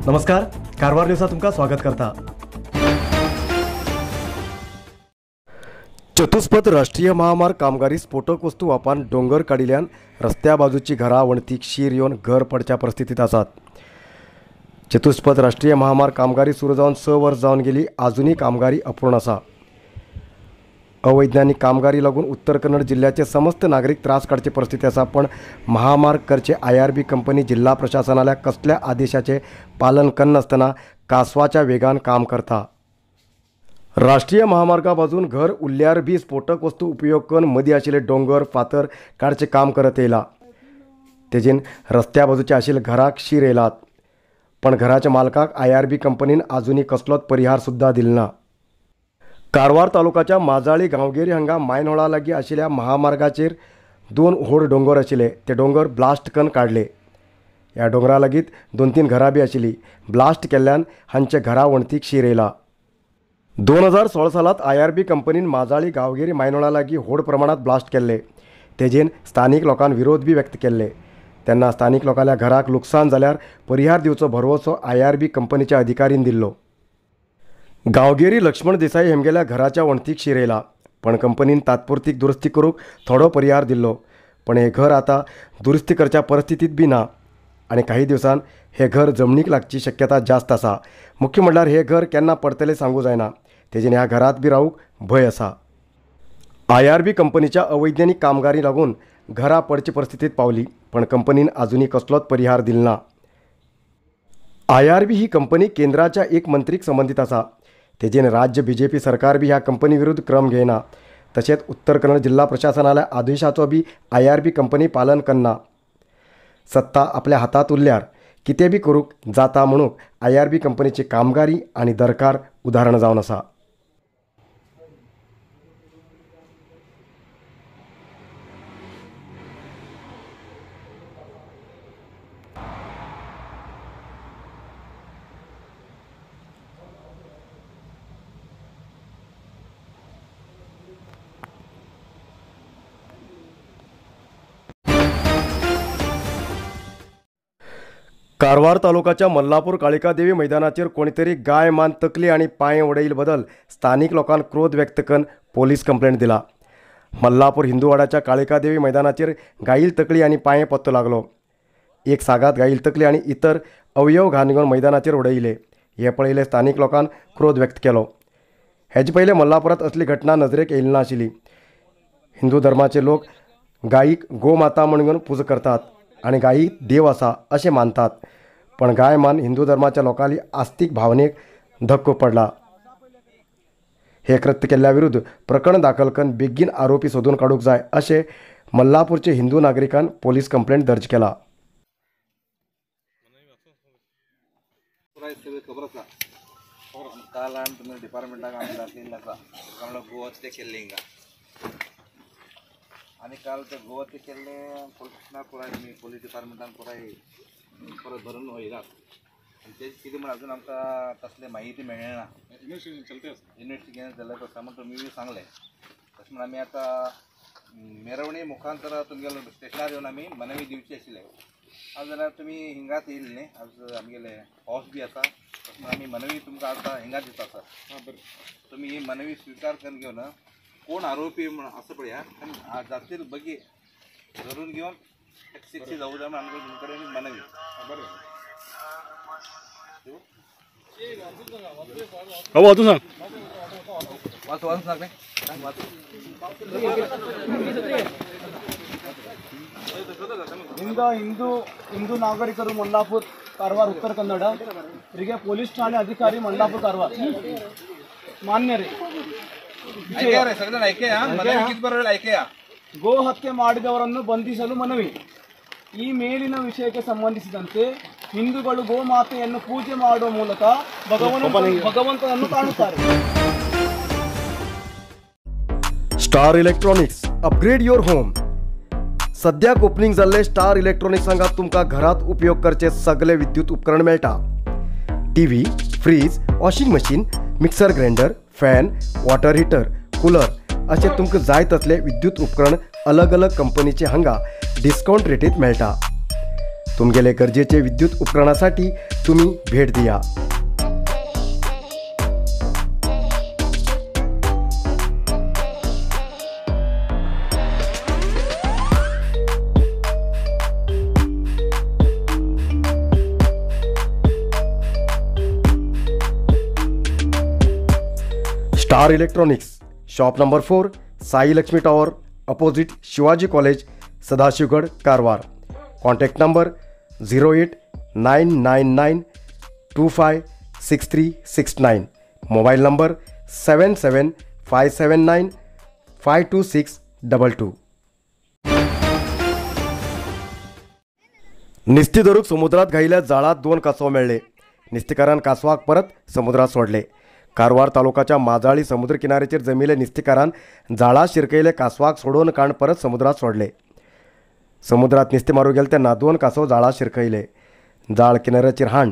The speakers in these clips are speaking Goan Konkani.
नमस्कार, कारवार न्यूजात तुमकां स्वागत करता। चतुष्पथ राष्ट्रीय महामार्ग कामगारी स्फोटक वस्तू वापरून डोंगर काडिल्ल्यान रस्त्या बाजूची घरां वणतीक शीर येवन घर पडच्या परिस्थितीत आसात। चतुष्पथ राष्ट्रीय महामार्ग कामगारी सुरू जावन 6 वर्स जावन गेली, आजुनूय कामगारी अपूर्ण आसा। अवैज्ञानिक कामगारी लागून उत्तर कन्नड जिल्ह्याचे समस्त नागरिक त्रास काडचे परिस्थिती आसा। पण महामार्ग करचे IRB company जिल्हा प्रशासनाला कसल्या आदेशाचे पालन करनासतना कासवाच्या वेगान काम करता। राष्ट्रीय महामार्गा बाजून घर उरल्यार बी स्फोटक वस्तू उपयोग करून मदीं आशिल्ले डोंगर फातर काडचे काम करत येयला। तेजेन रस्त्या बाजूचे आशिल्ले घराक शीर येयलात, पण घराच्या मालकाक IRB कंपनीन आजुनूय कसलोच परिहार सुद्दां दिलो ना। कारवार तालुकाच्या माजाळी गांवगिरी हांगा मायनहोळा लागीं आशिल्ल्या महामार्गाचेर 2 व्हड डोंगर आशिल्ले, ते डोंगर ब्लास्ट करून काडले। ह्या डोंगरा लागीं 2-3 घरां बी आशिल्ली। ब्लास्ट केल्ल्यान हांच्या घरा वणतीक शीर येयला। 2016 सालांत IRB कंपनीन माजाळी गांवगिरी मायनोळा लागीं व्हड प्रमाणांत ब्लास्ट केल्ले, तेजेन स्थानीक लोकांन विरोध बी व्यक्त केल्ले। तेन्ना स्थानीक लोकांल्या घराक लुकसाण जाल्यार परिहार दिवचो भरवसो IRB कंपनीच्या अधिकारीन दिल्लो। गांवगिरी लक्ष्मण देसाई हेमगेल्या घराच्या वणतीक शीर येयला, पण कंपनीन तात्पुरती दुरुस्ती करूंक थोडो परिहार दिल्लो। पण हे घर आतां दुरुस्ती करच्या परिस्थितीत बी ना आनी काही दिवसान हे घर जमनीक लागची शक्यता जास्त आसा। मुख्य म्हणल्यार हे घर केन्ना पडतलें सांगू जायना, तेजेन ह्या घरात बी रावूंक भंय आसा। IRB कंपनीच्या अवैज्ञानिक कामगारी लागून घरां पडचे परिस्थितीत पावली, पण कंपनीन आजुनूय कसलोच परिहार दिलो ना। IRB ही कंपनी केंद्राच्या एक मंत्रीक संबंदीत आसा, तेजेन राज्य BJP सरकार बी ह्या कंपनी विरुद्ध क्रम घेयना। तशेंच उत्तर कन्नड जिल्हा प्रशासनाल्या आदेशाचो बी IRB company पालन करना। सत्ता आपल्या हातात उरल्यार कितें बी करूंक जाता म्हणूंक IRB कंपनीची कामगारी आनी दरकार उदाहरण जावन आसा। कारवार तालुकाच्या मल्लापूर काळिकादेवी मैदानाचेर कोणीतरी गाय मान तकली आनी पांय उडयिल्ले बदल स्थानीक लोकांक क्रोध व्यक्त करून पोलीस कंप्लेंट दिला। मल्लापूर हिंदूवाड्याच्या काळिकादेवी मैदानाचेर गायील तकली आनी पांय पत्तो लागलो। एक सागात गायील तकली आनी इतर अवयव घाण घेवन मैदानाचेर उडयले। हे पळयले स्थानीक लोकांक क्रोध व्यक्त केलो। हेजे पयले मल्लापुरांत असली घटना नजरेक येयली ना आशिल्ली। हिंदू धर्माचे लोक गायीक गोमाता म्हणून पुजा करतात आनी गायी देव आसा अशें मानतात, पण गाय मान हिंदू धर्माच्या लोकांली आस्तिक भावनेक धक्को पडला। हे कृत्य केल्ल्या विरुद्ध प्रकरण दाखल करून बेगीन आरोपी सोदून काडूंक जाय अशें मल्लापूरचे हिंदू नागरिकान पोलीस कंप्लेंट दर्ज केला। आनी काल ते गोवा ते केल्ले पोलीस स्टेशनार पुराय पोलीस डिपार्टमेंटान पुराय परत भरून वयलात आनी तेजें कितें म्हण अजून आमकां तसले माहिती मेळना। इन्वेस्टिगेशन चलते आसा, इन्वेस्टिगेशन जाल्लें आसा म्हण तुमी बी सांगलें। तशें म्हण आमी आतां मेरवणी मुखांतर तुमगेले स्टेशनार येवन आमी मनवी दिवची आशिल्ले। आज जाल्यार तुमी हिंगाच येयले न्ही, आज आमगेले पावस बी आसा, तशें म्हण आमी मनवी तुमकां आतां हिंगाच दिता सर। बरें, तुमी ही मनवी स्विकार करून घेवन कोण आरोपी म्हणून आसा पळय आनी जातील बगी धरून घेवन शिक्षा जावं जाय म्हणून आमकां तुमचे कडेन मनवी। बरें, वाचून सांग, वाचून वाचून सांग सांग वाचून। ಹಿಂದೂ ನಾಗರಿಕರು ಮಲ್ಲಾಪುರ್ ಕಾರವಾರ ಉತ್ತರ ಕನ್ನಡ ರಿಗೆ ಪೊಲೀಸ್ ಠಾಣೆ ಅಧಿಕಾರಿ ಮಲ್ಲಾಪುರ್ ಕಾರವಾರ ಮಾನ್ಯರೇ, ಗೋ ಹತ್ಯೆ ಮಾಡಿದವರನ್ನು ಬಂಧಿಸಲು ಮನವಿ. ಈ ಮೇಲಿನ ವಿಷಯಕ್ಕೆ ಸಂಬಂಧಿಸಿದಂತೆ ಹಿಂದೂಗಳು ಗೋಮಾತೆಯನ್ನು ಪೂಜೆ ಮಾಡುವ ಮೂಲಕ ಭಗವಂತನನ್ನು ಕಾಣುತ್ತಾರೆ. Star electronics, upgrade your home. सद्याक ओपनिंग जाल्ले स्टार इलेक्ट्रॉनिक्स हांगा तुमकां घरांत उपयोग करचे सगळे विद्युत उपकरण मेळटा. TV, fridge, washing machine, mixer grinder, fan, water heater, cooler अशें तुमकां जाय तसले विद्युत उपकरण अलग अलग कंपनीचे हांगा डिस्कावंट रेटीत मेळटा. तुमगेले गरजेचे विद्युत उपकरणासाठी तुम्ही भेट दिया। Star electronics, shop number 4, Sai Lakshmi tower, opposite Shivaji college, Sadashivgad, Karwar. Contact number 08999 256369. Mobile number 77579 52622. निस्ती धरूक समुद्रात घायिल्ल्या जाळात 2 कासव मेळ्ळे। निस्तीकारान कासवाक परत समुद्रात सोडले। कारवार तालुकाच्या माजाळी समुद्र किनाऱ्याचेर जमिल्ले निस्तीकारान जाळा शिरकयले कासवाक सोडोवन काण परत समुद्रात सोडले। समुद्रात निस्ती मारूंक गेले तेन्ना 2 कासव जाळा शिरकयले। जाळ किनाऱ्याचेर हाण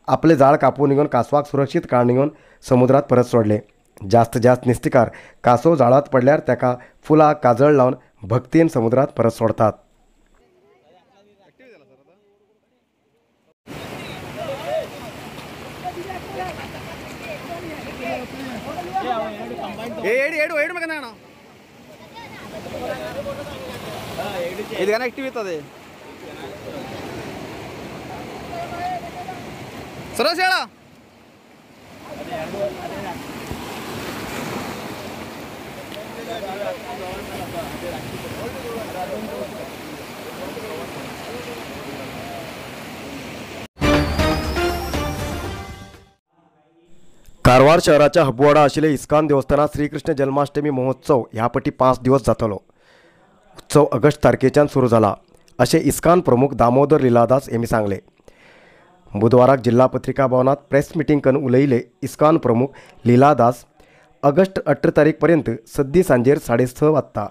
आपले जाळ कापून घेवन कासवाक सुरक्षीत काण घेवन समुद्रात परत सोडले। जास्त जास्त निस्तीकार कासव जाळात पडल्यार ताका फुलां काजळ लावन भक्तीन समुद्रात परत सोडतात। ఇది కనెక్టివ్ అవుతుంది సురేష్ ಹೇಳ. कारवार शहराच्या हबुवाडा आशिल्ले इस्कॉन देवस्थानात श्रीकृष्ण जन्माष्टमी महोत्सव ह्या पटी 5 दिवस जातलो। उत्सव ऑगस्ट तारखेच्यान सुरू जाला अशें इस्कॉन प्रमुख दामोदर लीलादास हेमी सांगले। बुधवाराक जिल्हा पत्रिका भवनात प्रेस मिटींग करून उलयले इस्कॉन प्रमुख लीलादास ऑगस्ट 18 तारीख पर्यंत सद्दी सांजेर 6:30 वाजता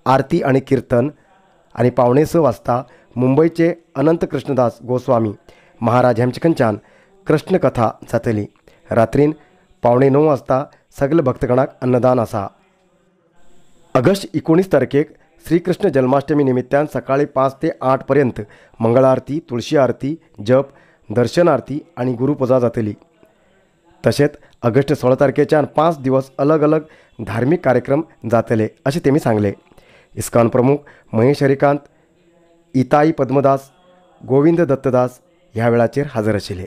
आरती आनी कीर्तन आनी 5:45 वाजता मुंबयचे अनंत कृष्णदास गोस्वामी महाराज हेमचे खंयच्यान कृष्णकथा जातली। रात्रीन 8:45 वाजता सगळे भक्तगणाक अन्नदान आसा। ऑगस्ट 19 तारखेक श्रीकृष्ण जन्माष्टमी निमित्तान सकाळी 5 ते 8 पर्यंत मंगळ आरती, तुळशी आरती, जप, दर्शन आरती आनी गुरुपुजा जातली। तशेंच ऑगस्ट 16 तारखेच्यान 5 दिवस अलग अलग धार्मिक कार्यक्रम जातले अशें तेमी सांगले। इस्कॉन प्रमुख महेश हरिकांत, इताई पद्मदास, गोविंद दत्तदास ह्या वेळाचेर हजर आशिल्ले।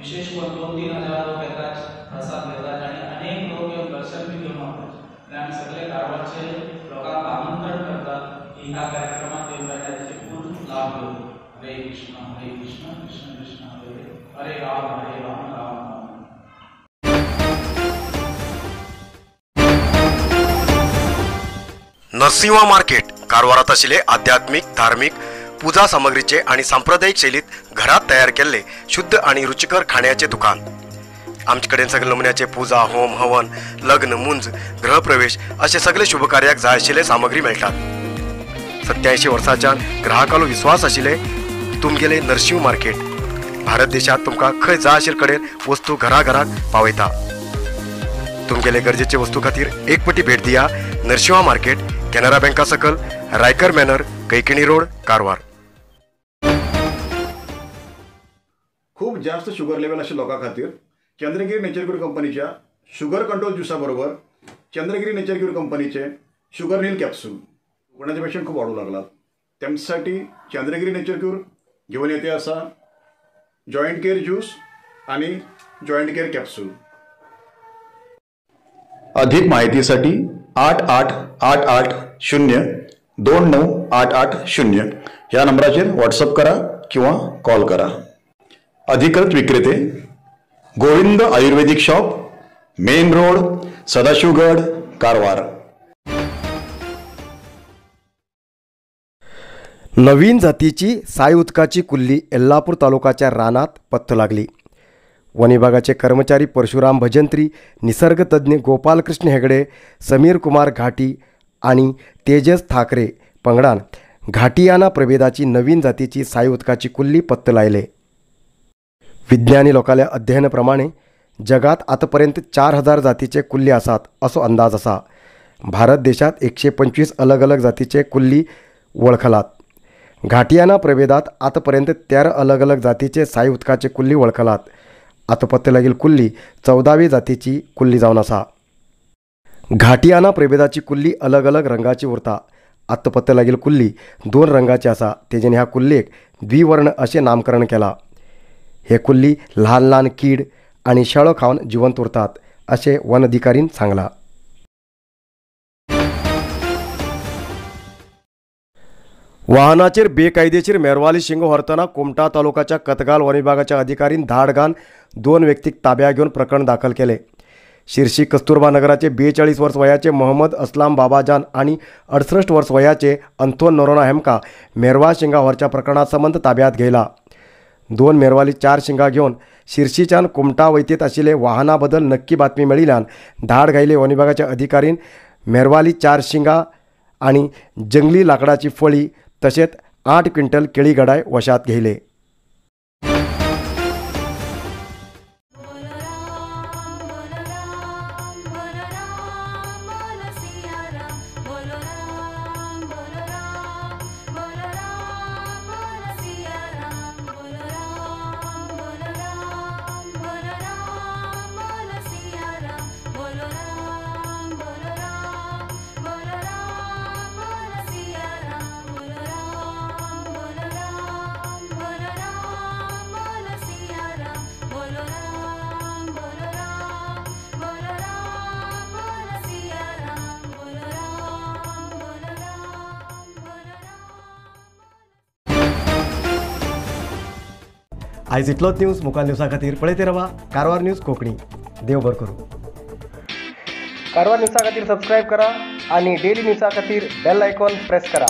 विशेष करून 2-3 हजार लोक येतात, प्रसाद घेतात आणि अनेक लोक येऊन दर्शन बी घेऊन वतात। आणि आमी सगळे कारवारचे लोकांक आमंत्रण करतात की ह्या कार्यक्रमात येवन तांचे पूर्ण लाभ घेवं। हरे कृष्ण हरे कृष्ण कृष्ण कृष्ण हरे हरे, हरे राम हरे राम राम राम। नरसिंहा मार्केट कारवारात आशिल्ले आध्यात्मिक, धार्मिक पूजा सामग्रीचे आणि सांप्रदायिक शैलीत घरात तयार केल्ले शुद्ध आणि रुचिकर खाण्याचे दुकान। आमचे कडेन सगळे नमुन्याचे पूजा, होम, हवन, लग्न, मुंज, गृहप्रवेश असे सगळे शुभकार्याक जाय आशिल्ले सामग्री मेळटात। 87 वर्सांच्यान ग्राहकालो विश्वास आशिल्ले तुमगेले नरसिंह मार्केट भारत देशात तुमकां खंय जाय आशिल्ले कडेन वस्तू घराघराक पावयता। तुमगेले गरजेचे वस्तू खातीर एक पटी भेट दिया नरसिंहा मार्केट, केनरा बँका सकल, रायकर मॅनर, कैकिणी रोड, कारवार। खूप जास्त शुगर लेवल आशिल्ल्या लोकां खातीर चंद्रगिरी नेचर क्यूर कंपनीच्या शुगर कंट्रोल ज्युसा बरोबर चंद्रगिरी नेचर क्यूर कंपनीचे शुगर नील कॅप्सूल कोणाचे पेशंट खूप वाढू लागलात, त्यांच्यासाठी चंद्रगिरी नेचर क्यूर घेवन येते आसा जॉयंट केअर ज्यूस आणि जॉयंट केअर कॅप्सूल। अधिक माहितीसाठी 8 8 8 8 0 2 9 8 8 0 ह्या नंबराचेर व्हॉट्सअप करा किंवा कॉल करा। अधिकृत विक्रेते Govind Ayurvedic shop, main road, Sadashivgad, Karwar. नवीन जातीची साय उदकाची कुल्ली येल्लापूर तालुकाच्या रानात पत्त लागली। वन विभागाचे कर्मचारी परशुराम भजंत्री, निसर्गतज्ञ गोपालकृष्ण हेगडे, समीर कुमार घाटी आणि तेजस ठाकरे पंगडान घाटियाना प्रभेदाची नवीन जातीची साय उदकाची कुल्ली पत्त लायले। विज्ञानी लोकांल्या अध्ययनाप्रमाणे जगात आतापर्यंत 4000 जातीचे कुल्ली आसात असो अंदाज आसा। भारत देशात 125 अलग अलग जातीचे कुल्ली वळखलात। घाटियाना प्रभेदात आतापर्यंत 13 अलग अलग जातीचे साय उदकाचे कुल्ली वळखलात। आतां पत्ते लागील कुल्ली 14वी जातीची कुल्ली जावन आसा। घाटियाना प्रभेदाची कुल्ली अलग अलग रंगाची उरता। आतां पत्ते लागील कुल्ली 2 रंगाची आसा। तेजेन ह्या कुल्लेक द्विवर्ण अशें नामकरण केलां। हे कुल्ली ल्हान ल्हान कीड आनी शेळो खावन जिवंत उरतात अशें वन अधिकारीन सांगलां। वाहनाचेर बेकायदेशीर मेरवाली शिंगो व्हरतना कुमठा तालुकाच्या कतगाल वन विभागाच्या अधिकारीन धाड घालून 2 व्यक्तीक ताब्यात घेवन प्रकरण दाखल केले। शिर्शी कस्तुरबा नगराचे 42 वर्स वयाचे मोहम्मद अस्लाम बाबाजान आनी 68 वर्स वयाचे अंथोन नोरोना हेमका मेरवा शिंगा व्हरच्या प्रकरणा संबंद ताब्यात घेयला। 2 मेरवाली 4 शिंगा घेवन शिर्शीच्यान कुमठा वैतीत आशिल्ले वाहना बदल नक्की बातमी मेळिल्ल्यान धाड घायले वन विभागाच्या अधिकारीन मेरवाली 4 शिंगा आनी जंगली लाकडाची फळी तशेंच 8 क्विंटल केळी गडाय वशात घेयले। आयज इतलोच न्यूज मुखार न्यूजा खातीर पळयत रावा कारवार न्यूज कोंकणी। देव बरो करूं। कारवार न्यूजा खातीर सबस्क्रायब करा आनी डेली न्यूजा खातीर बेल आयकॉन प्रेस करा।